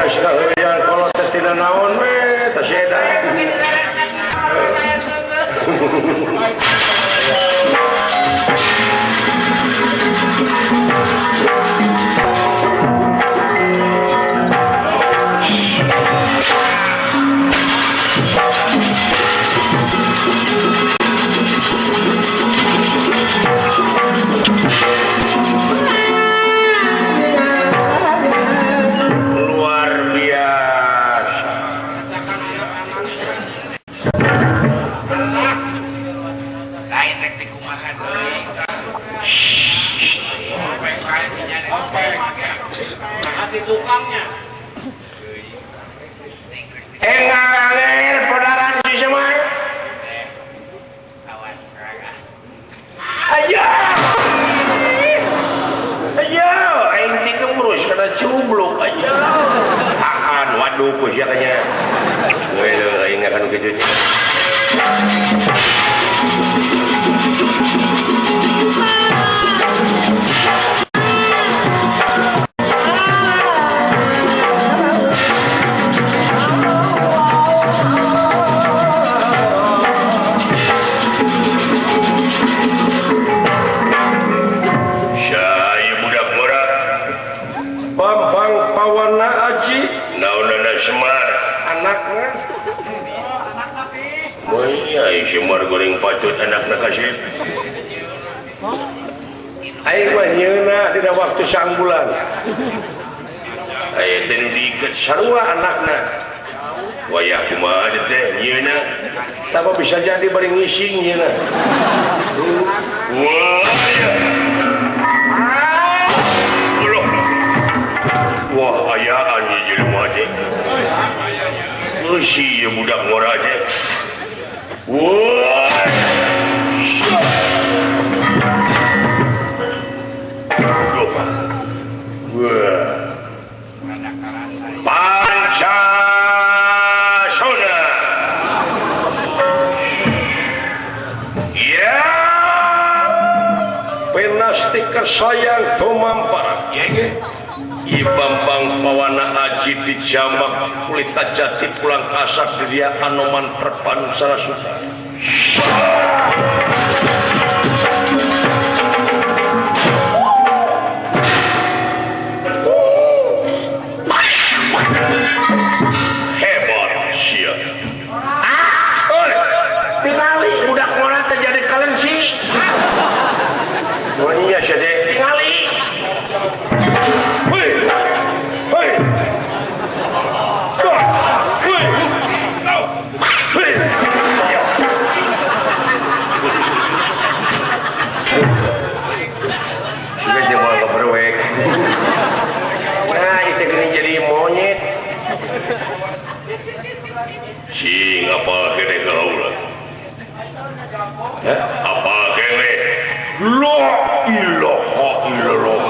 Geus kaheuyan kolot teh tina naon we teh seda. Luar biasa. Lain rek dikumaha deui. Hati tukangnya. Engaler podaran si Semar. Awas raga. Ayo. Ayo, aing ti keurus kana cubluk aja. Akan waduh ku sia kanya. Weuleuh aing akan kitu. Syai budak murah. Bambang Pawana Aji, naonana Semar anakna. Moy Semar goreng patut anakna kasep. Aing mah nyeuna dina waktu sangbulan. Aya teh nu diiket sarua anakna. Wayah kumaha teh nyeuna. Tah bisa jadi bari ngising nyeuna. Wah. Wah, ayaan ieu jelema teh. Eusi ieu budak ngora teh. Wah. Wah. Pancasona. Ya. Penasti kersayang tumampara. Ki Bambang Pawana Aji dijamak kulita jati pulang kasar dia Anoman Perpan Sarasuta. Hebat sia. Ah, oi, tingali budak ngora teh jadi kalensi. Oh iya sia teh tingali. Hei. Hei. Hei. Hei. Sudah dia mau keberwek. Nah, itu gini jadi monyet. Sing apa kene kaula? Apa kene? La ilaha illallah.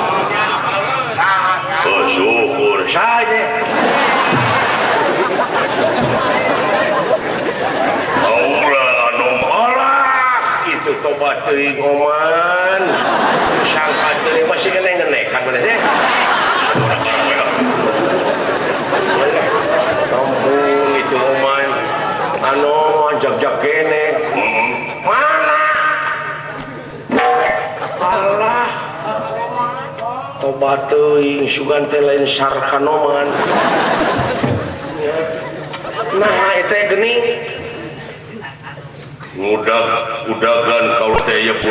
Bersyukur saja. Kaula anu alah itu tobat teuing oman. Sangka teuing masih ngene-ngene kan bener teh. Ampun itu oman. Anu jag-jag kene. Mana? Alah. Tobat teuing sugan teh lain sarkanoman. Nah, itu geuning. Ngudag-udagan kalau teh